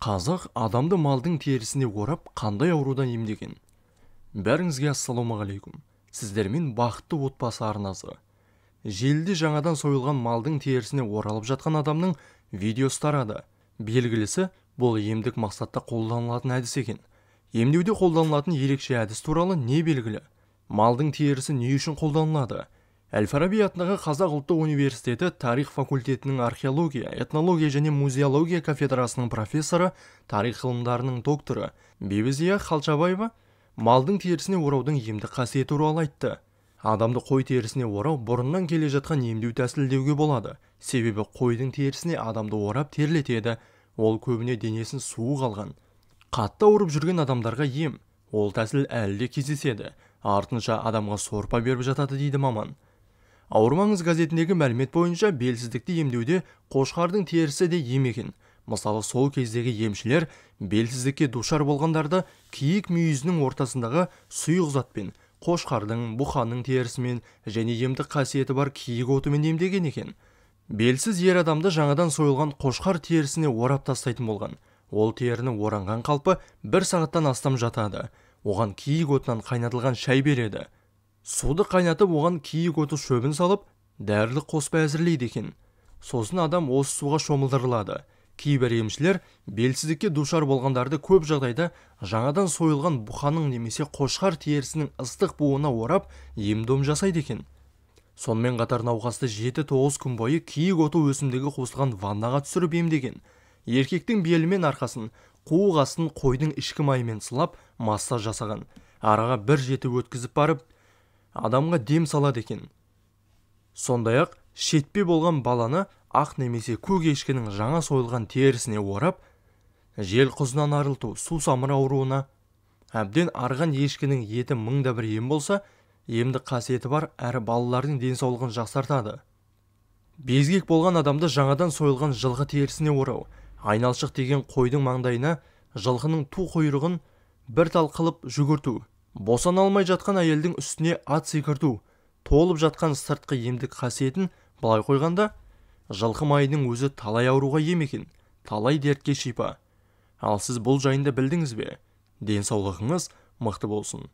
Қазақ адамды малдың терісіне орап қандай аурудан емдеген? Бәріңізге ассалаумағалейкум. Сіздермен Бақытты отбасы арнасы. Желіде жаңадан сойылған малдың терісіне оралып жатқан адамның видеосы тарады. Белгілісі, бұл емдік мақсатта қолданылатын әдіс екен. Емдеуде қолданылатын ерекше әдіс туралы не белгілі? Малдың терісі не үшін қолданылады? Әл-Фараби атындағы Қазақ ұлттық университеті тарих факультетінің археология, этнология және музеология кафедрасының профессоры, тарих ғылымдарының докторы Бибізия Халшабаева малдың терісіне ораудың емдік қасиеті туралы айтты. Адамды қой терісіне орау бұрыннан келе жатқан емдеу тәсілі деуге болады. Себебі қойдың терісіне адамды орап терлетеді. Ол көбіне денесін суық алған. Қатты ауырып жүрген адамдарға ем. Ол тәсіл әлі де кездеседі. Артынша адамға сорпа беріп жатады дейді маман. Ауырмаңыз газетіндегі мәлімет бойынша белсіздікті емдеуде қошқардың терісі де ем екен. Мысалы, сол кездегі емшілер белсіздікке душар болғандарды киік мүйізінің ортасындағы сұйық затпен, қошқардың, бұқаның терісімен және емдік қасиеті бар киік отымен емдеген екен. Белсіз ер адамды жаңадан сойылған қошқар терісіне орап тастайтын болған. Ол теріні оранған қалпы бір сағаттан астам жатады. Оған киік отынан қайнатылған шай береді. Суды қайнатып, оған киік оты шөбін салып, дәрілік қоспа әзірлейді екен. Сосын адам осы суға шомылдырылады. Кейбір емшілер белсіздікке душар болғандарды көп жағдайда жаңадан сойылған бұқаның немесе қошқар терісінің ыстық буына орап ем-дом жасайды екен. Сонымен қатар науқасты 7-9 күн бойы киік оты өсімдігі қосылған ваннаға түсіріп емдеген. Еркектің белі мен арқасын, қуық астын қойдың ішкі майымен сылап массаж жасаған. Араға бір жеті өткізіп барып, адамға дем салады екен. Сондай-ақ шетпе болған баланы ақ немесе көк ешкінің жаңа сойылған терісіне орап, жел құзынан арылту, сусамыр ауруына әбден арған ешкінің еті мыңда бір ем болса, емдік қасиеті бар әрі балалардың денсаулығын жақсартады. Безгек болған адамды жаңадан сойылған жылқы терісіне орау, айналшық деген қойдың маңдайына жылқының ту құйрығын бір тал қылып жүгірту, босана алмай жатқан әйелдің үстіне ат секірту, толып жатқан сыртқы емдік қасиетін былай қойғанда, жылқы майының өзі талай ауруға ем екен, талай дертке шипа. Ал сіз бұл жайында білдіңіз бе? Денсаулығыңыз мықты болсын.